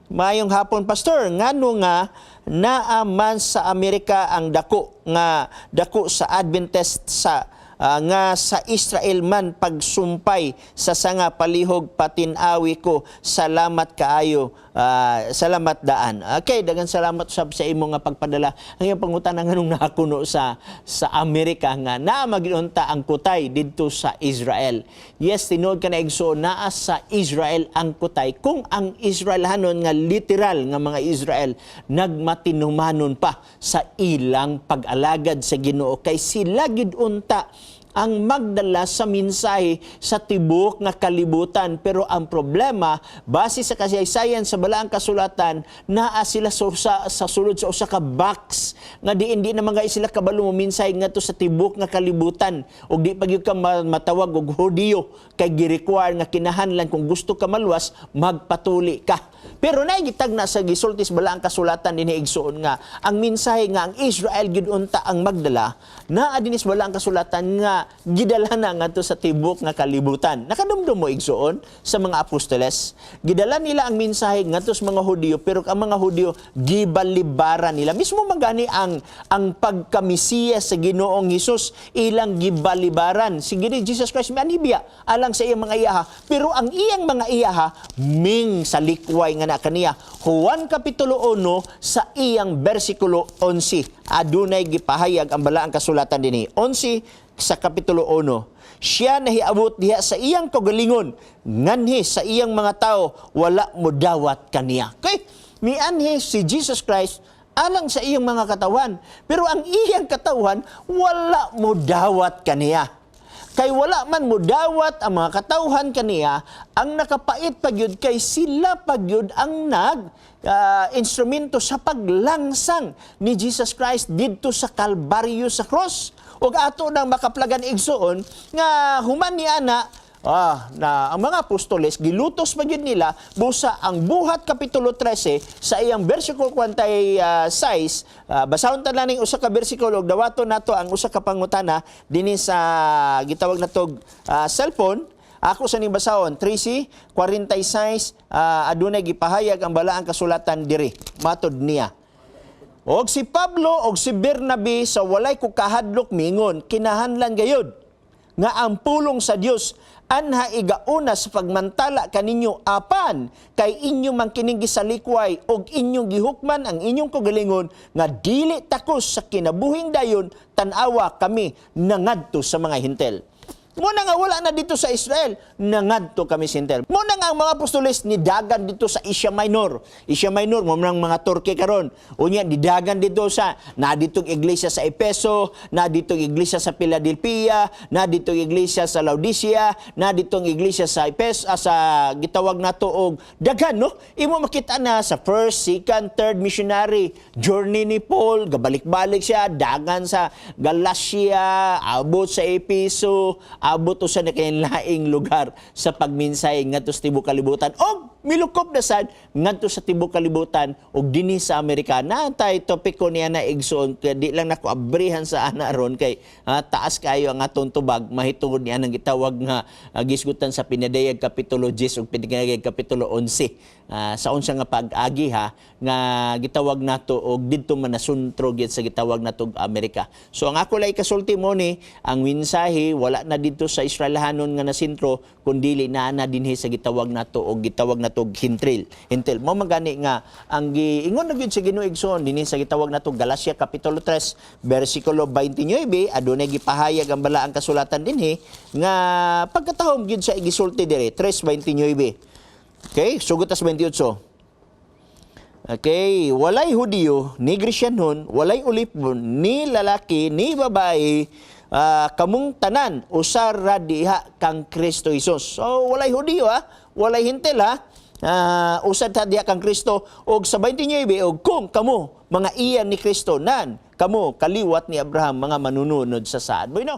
Maayong hapon, Pastor, ngano nga naa man sa Amerika ang dako nga dako sa Adventist sa nga sa Israel man pagsumpay sa sanga? Palihog patinawi ko. Salamat kaayo. Salamat daan. Okay, daghang salamat sab sa imo nga pagpadala. Ang iyong pangutana, nganong nakakuno sa Amerika nga naa magiunta ang kutay didto sa Israel. Yes, tinuod ka na, igsoon, naa sa Israel ang kutay kung ang Israelhanon nga literal nga mga Israel nagmatinumanon pa sa ilang pag-alagad sa Ginoo, kay sila gid unta ang magdala sa mensahe sa tibuok nga kalibutan. Pero ang problema, base sa kasaysayan sa Balaang Kasulatan, naa sila sa sulod sa usa ka box nga di hindi na mga sila kabalo mo mensahe ngadto sa tibuok nga kalibutan, ug di pa gyud ka matawag og Hudiyo kay gi-require nga kinahanglan kung gusto ka maluwas, magpatuli ka. Pero naigitag na sa gisulti sa Balaang Kasulatan dinhi, igsuon, nga ang mensahe nga ang Israel gyud unta ang magdala, naa dinhi sa Balaang Kasulatan nga gidala na ngadto sa tibuok nga kalibutan. Nakadumdum mo, igsuon, sa mga apostoles, gidala nila ang mensahe ngadto sa mga Hudiyo, pero ang mga Hudiyo gibalibaran nila. Mismo magani ang pagkamisiya sa Ginoong Hesus, ilang gibalibaran. Si Gini Jesus Christ mianhi biya alang sa iyang mga iyaha, pero ang iyang mga iyaha ming sa likway nga na kaniya. Juan Kapitulo 1 sa iyang bersikulo 11, adunay gipahayag ang Balaang Kasulatan dinhi. 11 sa Kapitulo 1: "Siya nahiabot diha sa iyang kaugalingon, nganhi sa iyang mga tao wala modawat kaniya." Okay, mianhi si Jesus Christ alang sa iyang mga katawan, pero ang iyang katawan wala modawat kaniya. Kay wala man modawat ang mga katawhan kaniya, ang nakapait pa gyud kay sila pa gyud ang nag instrumento sa paglangsang ni Jesus Christ didto sa Kalbaryo, sa cross. Ug ato nang makaplagan, igsuon, nga human ni ana na ang mga apostoles gilutos pa gyud nila, busa ang Buhat Kapitulo 13 sa iyang bersikulo 46. Basahon ta lang ning usa ka bersikulo ug dawaton nato ang usa ka pangutana dinhi sa gitawag natog cellphone. Ako sa ning basahon 13:46, adunay gipahayag ang Balaang Kasulatan diri. Matod niya, "Og si Pablo og si Bernabe sa walay kukahadlok mingon, 'Kinahanglan gayud nga ang pulong sa Dios anha igauna sa pagmantala kaninyo, apan kay inyo man kining gisalikway og inyong gihukman ang inyong kaugalingon nga dili takos sa kinabuhing dayon, tan-awa, kami nangadto sa mga Hintil.'" Muna nga wala na dito sa Israel, nangadto kami sa Hintil. Muna nga ang mga apostoles nidagan dito sa Asia Minor. Asia Minor, mo nang mga Turkey karon. Unya didagan dito sa na ditong iglesia sa Epeso, na ditong iglesia sa Philadelphia, na ditong iglesia sa Laodicea, na ditong iglesia sa Epeso, sa gitawag nato og daghan, no. Imo makita na sa first, second, third missionary journey ni Paul, gabalik-balik siya, dagan sa Galatia, abot sa Epeso, abot to sa laing lugar sa pagminsay ngadto sa tibuok kalibutan. Og milukop na sad ngadto sa tibuok kalibutan og dinhi sa Amerika. Na tay topiko niya na, igsoon, kaya di lang nako abrihan sa ana ron kay taas kayo ang atong tubag mahitungod niya ang gitawag nga gisgutan sa Pinadayag Kapitulo 10 ug Pinadayag Kapitulo 11, sa unsa nga pag-agi ha nga gitawag nato og didto man nasuntro gyud sa gitawag nato og Amerika. So ang ako lay kasulti mo ni ang mensahe wala na didto sa Israelhanon nga nasentro, kundili naa na dinhi sa gitawag nato og og Hintil. Hintil mo man gani nga ang giingon na gyud sa Ginoo, igsoon, dinhi sa gitawag nato Galacia Kapitulo 3 bersikulo 29, adunay gipahayag ang Balaang Kasulatan dinhi nga pagkatahom gyud sa igisulti diri, 3:29. Okay, sugot tas 28. Okay, walay Hudiyo, ni Gresyanhon, walay ulipon, ni lalaki, ni babae, kamong tanan, usa ra diha kang Kristo Hesus. So, walay Hudiyo ha, walay Hintil ha. Usa ta diha kang Kristo. Og sa 29, og kung kamo mga iyan ni Kristo, nan kamo kaliwat ni Abraham, mga manununod sa saad. Bueno,